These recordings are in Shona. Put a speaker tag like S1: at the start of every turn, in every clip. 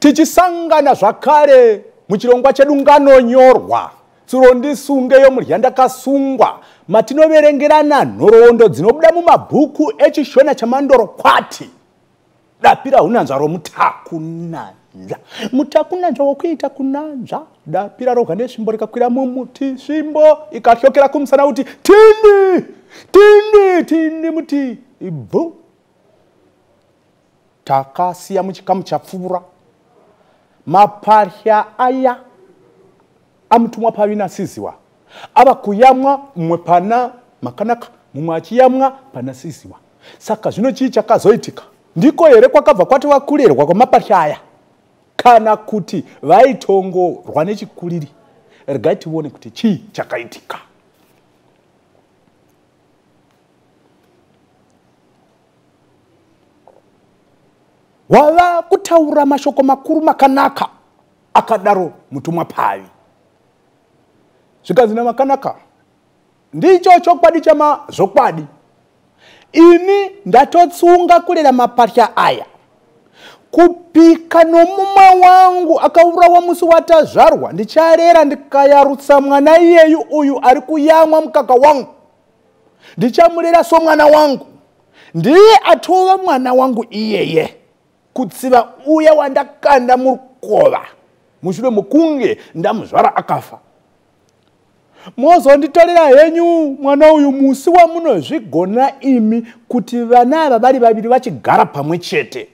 S1: Tichisangana zvakare muchirongwa chedu Nganonyorwa, tsuro ndisunge yomurya ndakasungwa, matinoverengerana nhoroondo dzinobuda mumabhuku eChishona chamandorokwati. Dapira hunanzva romutakunanzva, mutakunanzva wokuita kunanzva. Dapira roga nesvimbo rikakwira mumuti, svimbo ikahlokera kumusana kuti tindi tindi tindi muti ibvu. Takasiya muchikamu chapfuura maparya aya amutumwa pavi naSiziwa ava kuyamwa, mumwe pana Makanaka, mumwe achiyamwa pana Siziwa. Saka zvino chii chakazoitika? Ndiko here kwakabva kwatova kurerwa kwamaparya aya, kana kuti vaitongorwa nechikuriri? Regai tione kuti chii chakaitika. Wava kutaura mashoko makuru Makanaka, akadaro mutumwa Pavi. Zvikanzi naMakanaka, ndicho chokwadi chamazvokwadi. Ini ndatotsunga kurera mapatya aya. Kupika nomumwe wangu akaurawa musi watazvarwa, ndicharera ndikayarutsa mwana iyeyu uyu ari kuyamwa mukaka wangu. Ndichamurera somwana wangu. Ndiye atova mwana wangu iyeye, kutsiva uya wandakanda murukova mushure mokunge ndamuzvara akafa. Mozonditorera henyu mwana uyu musi wamunozvigona imi kuti vana ava vari vaviri vachigara pamwe chete.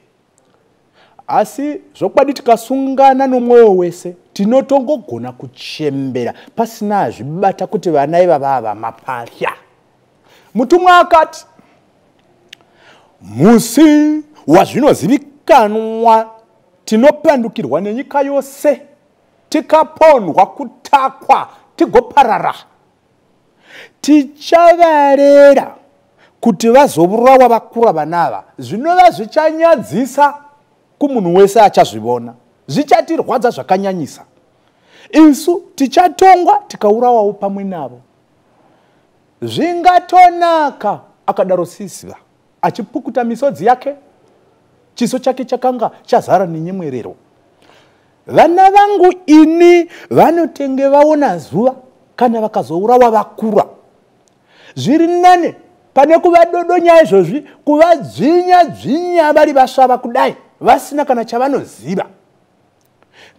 S1: Asi zvokwadi tikasungana nomwoyo wese tinotongogona kuchembera pasina azvibata kuti vana ivava ava mapatya. Mutumwa akati, musi wazvinozivikanwa tinopandukirwa nenyika yose, tikapondwa, kutakwa, tigoparara. Tichavarera kuti vazourawa vakura vana ava, zvinova zvichanyadzisa kumunhu wese achazvivona, zvichatirwadza zvakanyanyisa. Isu tichatongwa tikaurawawo pamwe navo. Zvingatonaka, akadaro Siziva achipukuta misodzi yake. Chiso chake chakanga chazara nenyemwerero. Vana vangu ini vanotenge vaona zuva kana vakazourawa vakura. Zviri nane pane kuvadodonya izvozvi, kuvadzvinya dzvinya vari vasvava kudai vasina kana chavanoziva.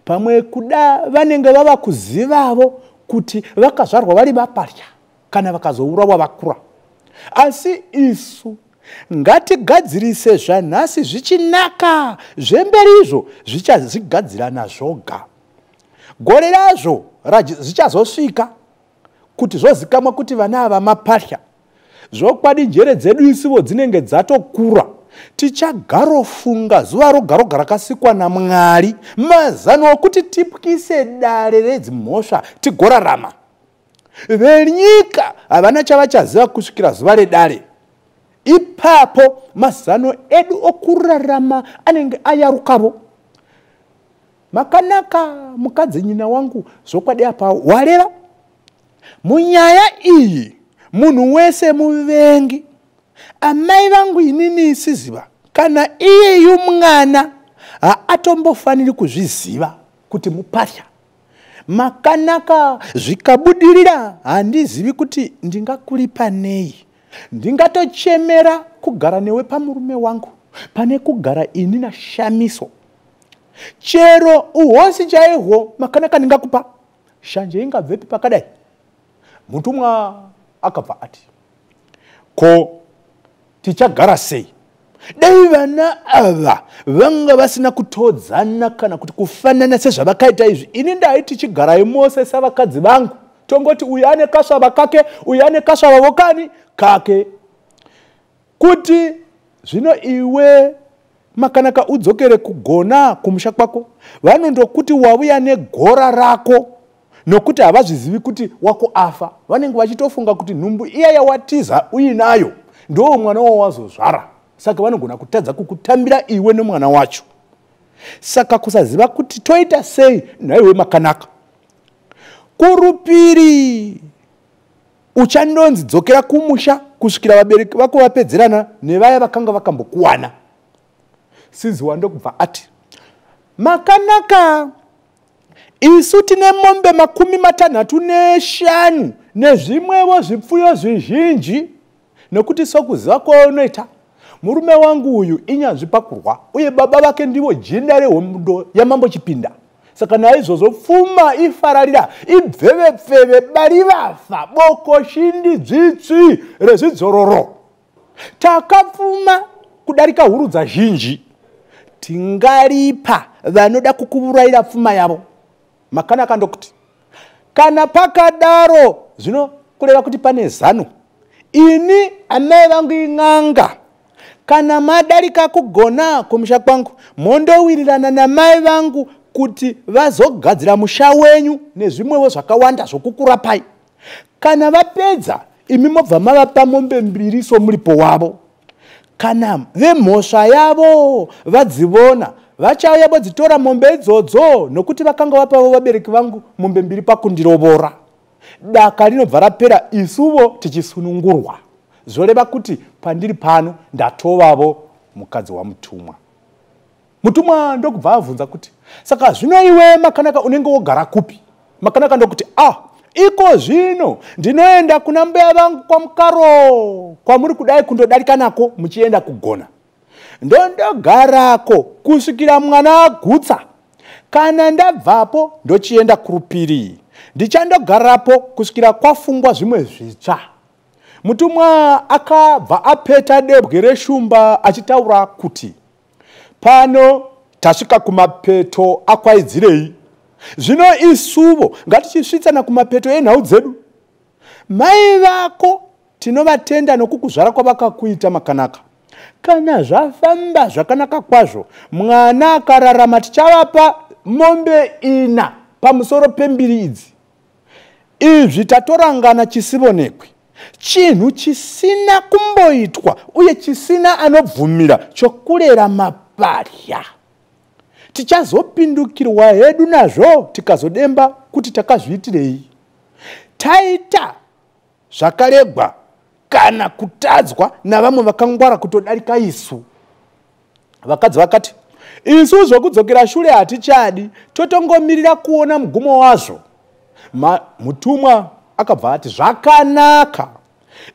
S1: Pamwe kuda vanenge vava kuzivavo kuti vakazvarwa vari vapatya kana vakazourawa vakura. Asi isu ngatigadzirise zvanhasi zvichinaka, zvemberi izvo zvichazvigadzirana zvoga. Gore razvo zvichazosvika kuti zvozikamwa kuti vana ava mapatya. Zvokwadi njere dzedu isuvo dzinenge dzatokura. Tichagarofunga zuva roga roga rakasikwa naMwari mazano okuti tipwise dare redzimhosva tigorarama. Venyika havana chavachaziva kusvikira zuva redare. Ipapo mazano edu okurarama anenge ayarukavo. Makanaka mukadzi nyina wangu, zvokwadi apa wareva. Munyaya iyi munhu wese muvengi. Amai vangu inini Siziva, kana iyeyu mwana haatombofaniri kuzviziva kuti mupatya. Makanaka zvikabudirira handizivi kuti ndingakulipa nei. Ndingatochemera kugara newe pamurume wangu pane kugara ini naShamiso. Chero uhosi chaihwo Makanaka ndingakupa. Shanje ingabvepi pakadai? Mutumwa akabva ati, ko tichagara sei? Dai vana ava vanga vasina kutodzana kana kuti kufanana sezvavakaita izvi, ini ndai tichigarai mose savakadzi vangu, tongoti uyu ane kasvava kake, uyu ane kasvava vokani kake. Kuti zvino iwe Makanaka udzokere kugona kumusha kwako, vanondokuti wavuya negora rako, nokuti havazvizivi kuti wako afa. Vanenge vachitofunga kuti nhumbu iya yawatiza uinayo ndo mwana wawazozvara, saka vanogona kutadza kukutambira iwe nemwana wacho. Saka kusaziva kuti toita sei nhaiwe Makanaka. Kurupiri uchandonzi dzokera kumusha kusvikira vabereki vako vapedzerana nevaya vakanga vakambokuwana. Siziwa ndokubva ati, Makanaka, isu tine mombe 65 nezvimwewo zvipfuyo zvizhinji, nokuti sokuziva kwaunoita murume wangu uyu inyanzvi pakurwa, uye baba vake ndivo jinda rehondo yaMambo Chipinda. Saka naizvozvo pfuma ifararira, ibvevepfeve, bari vafa, boko shindi, dzvitsvi rezvidzororo. Takapfuma kudarika hurudza zhinji. Tingaripa vanoda kukuvurayira pfuma yavo. Makanaka ndokuti, kana pakadaro zvino kureva kuti pane zano. Ini amai vangu in'anga. Kana madarika kugona kumusha kwangu, mondowirirana namai vangu kuti vazogadzira musha wenyu nezvimwewo zvakawanda zvokukurapai. Kana vapedza, imi mobva mavapa mombe 2 somuripo wavo. Kana vemhosva yavo vadzivona, vachauya vodzitora mombe idzodzo, nokuti vakanga vapavo vabereki vangu mombe 2 pakundirovora. Daka rinobva rapera, isuvo tichisunungurwa. Zvoreva kuti pandiri pano ndatovavo mukadzi waMutumwa. Mutumwa ndokubva abvunza kuti, saka zvino iwe Makanaka unenge wogara kupi? Makanaka ndokuti, ah, iko zvino ndinoenda kuna mbuya vangu kwaMukaro, kwamuri kudai kundodarika nako muchienda kugona. Ndondogarako kusvikira mwana agutsa. Kana ndabvapo ndochienda kuRupiri. Ndichandogarapo kusvikira kwafungwa zvimwe zvitsva. Mutumwa akabva apeta debwe reshumba achitaura kuti, pano tasvika kumapeto akwaidzirei. Zvino isuvo ngatichisvitsana kumapeto enhau dzedu. Mai vako tinovatenda nokukuzvara kwavakakuita Makanaka. Kana zvafamba zvakanaka kwazvo, mwana akararama tichavapa mombe 4 pamusoro pembiri idzi. Izvi tatorangana chisivonekwi, chinhu chisina kumboitwa uye chisina anobvumira chokurera maparya. Tichazopindukirwa hedu nazvo tikazodemba kuti takazviitirei. Taita zvakaregwa kana kutadzwa navamwe vakangwara kutodarika isu. Vakadzi vakati, isu zvokudzokera shure hatichadi, totongomirira kuona mugumo wazvo. Mutumwa akabva ati, zvakanaka.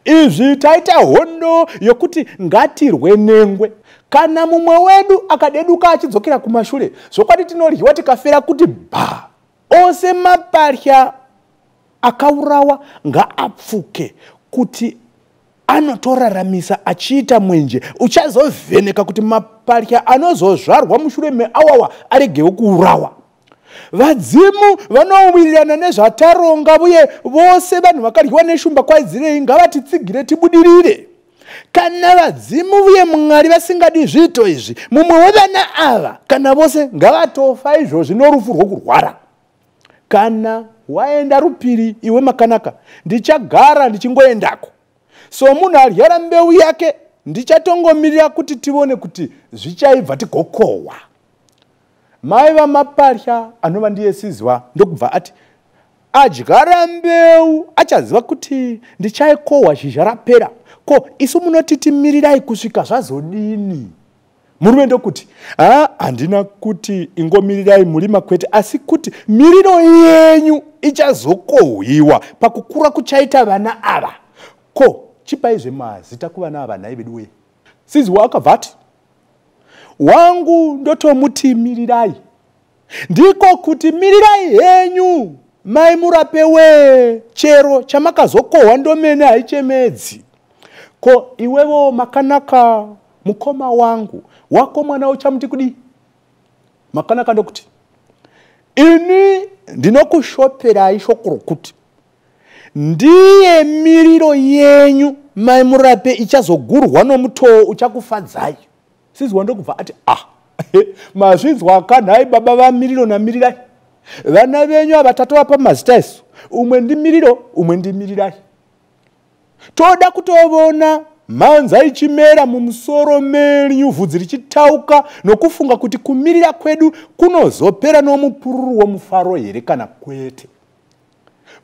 S1: Izvi taita hondo yokuti ngatirwe nengwe. Kana mumwe wedu akadeduka achidzokera kumashure, zvokwadi tinoryiwa tikafera kuti bha. Ose maparya akaurawa ngaapfuke kuti anotoraramisa achiita mwenje uchazovheneka kuti maparya anozozvarwa mushure meawawa aregewo kuurawa. Vadzimu vanowirirana nezvataronga, uye vose vanhu vakaryiwa neshumba kwaidzirei ngavatitsigire tibudirire. Kana vadzimu uye Mwari vasingadi zviito izvi, mumwe wevana ava kana vose ngavatofa izvozvi norufu rwokurwara. Kana waenda Rupiri iwe Makanaka, ndichagara ndichingoendako. Somunhu adyara mbeu yake, ndichatongomirira kuti tione kuti zvichaibva tigokohwa. Mai vaMaparya anova ndiye Sizwa ndokubva ati, adyara mbeu achaziva kuti ndichaikohwa zhizha rapera. Ko isu munotiti mirirai kusvika zvazodini? Murume ndokuti, ha, handina kuti ingomirirai murima kwete, asi kuti miriro yenyu ichazokohwiwa pakukura kuchaita vana ava. Ko chipaizve mazita kuvana ava nhai vedu wee? Sizwa akabva ati, wangu ndotomuti mirirai. Ndiko kuti mirirai henyu mai Murape wee, chero chamakazokohwa ndomene haichemedzi. Ko iwevo Makanaka mukoma wangu, wako mwana uchamuti kudii? Makanaka ndokuti, ini ndinokushoperai shoko rokuti ndiye miriro yenyu mai Murape ichazogurwa nomutoo uchakufadzai. Sizwa ndokubva ati, ah, mazvinzwa kanhai baba vaMiriro naMirirai. Vana venyu ava tatovapa mazita isu, umwe ndiMiriro, umwe ndiMirirai. Toda kutovona mhanza ichimera mumusoro menyu, vhudzi richitauka nokufunga kuti kumirira kwedu kunozopera nomupururu womufaro here kana kwete.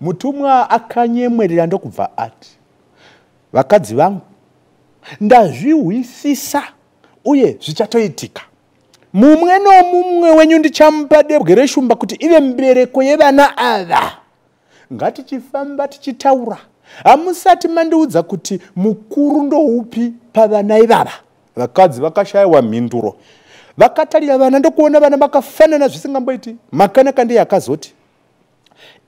S1: Mutumwa akanyemwerera ndokubva ati, vakadzi vangu, ndazvihwisisa uye zvichatoitika. Mumwe nomumwe wenyu ndichamupa debwe reshumba kuti ive mbereko yevana ava. Ngatichifamba tichitaura. Hamusati mandiudza kuti mukuru ndoupi pavana ivava. Vakadzi vakashayiwa mhinduro. Vakatarira vana ndokuona vana vakafanana zvisingamboiti. Makanaka ndiye akazoti,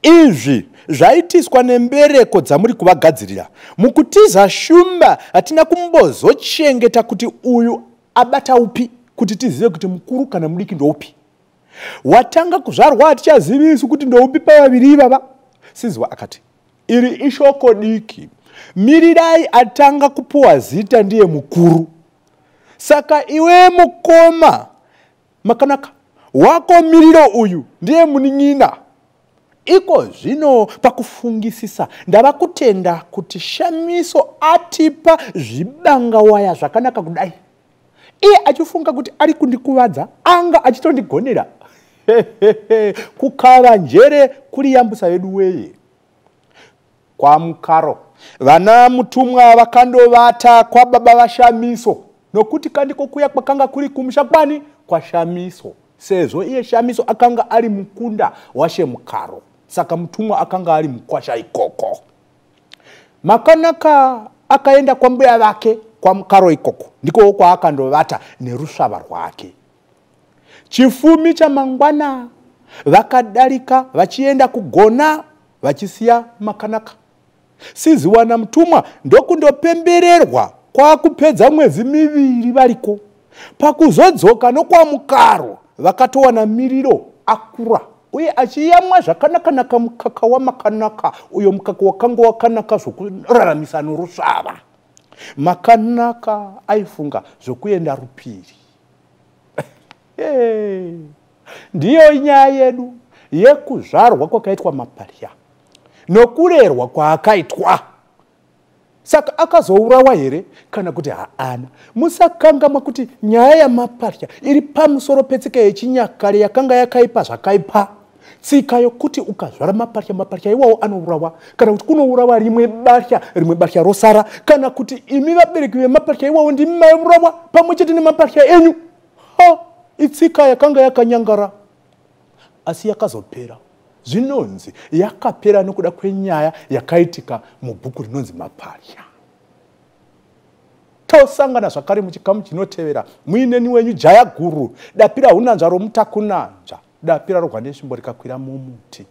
S1: izvi zvaitiswa nembereko dzamuri kuvagadzirira. Mukutiza shumba hatina kumbozochengeta kuti uyu abata upi, kuti tizive kuti mukuru kana mudiki ndoupi. Watanga kuzvarwa hatichazivi isu kuti ndoupi pavaviri ivava. Siziwa akati, iri ishoko diki. Mirirai atanga kupuwa zita ndiye mukuru. Saka iwe mukoma Makanaka, wako miriro uyu ndiye munin'ina. Iko zvino pakufungisisa ndava kutenda kuti Shamiso atipa zvibangawaya zvakanaka kudai. Iye achifunga kuti ari kundikuvadza, anga achitondigonera. Kukava njere kuri yambusa vedu weye. KwaMukaro vana Mutumwa vakandovata kwababa vaShamiso nokuti kandiko kuya kwakanga kuri kumusha kwani kwaShamiso, sezvo iye Shamiso akanga ari mukunda washe Mukaro, saka Mutumwa akanga ari mukwasha ikoko. Makanaka akaenda kwambuya vake kwaMukaro ikoko, ndikowo kwaakandovata nerusvava rwake. Chifumi chamangwana vakadarika vachienda kugona vachisiya Makanaka. Siziwana Mutumwa ndokundopembererwa kwakupedza mwedzi miviri variko. Pakuzodzoka nokwaMukaro vakatowana Miriro akura uye achiyamwa zvakanakanaka mukaka waMakanaka, uyo mukaka wakanga wakanaka zvokuraramisa norusvava. Makanaka aifunga zvokuenda rupiri. Ndiyo nyaya yedu yekuzvarwa kwakaitwa Maparya nokurerwa kwaakaitwa. Saka akazourawa here kana kuti haana? Musakangamwa kuti nyaya yaMaparya iri pamusoro petsika yechinyakare yakanga yakaipa zvakaipa. Tsika yokuti ukazvara maparya, maparya iwawo anourawa, kana kuti kunourawa rimwe barya, rimwe barya rosara, kana kuti imi vabereki vemaparya iwawo ndimi maiurawa pamwe chete nemaparya enyu. Ha, itsika yakanga yakanyangara, asi yakazopera. Zvinonzi yakapera nokuda kwenyaya yakaitika mubhuku rinonzi Maparya. Tosangana zvakare muchikamu chinotevera muineni wenyu Jaya Guru, dapira hunanzva romutakunanzva, dapira rohwa nesvimbo rikakwira mumuti.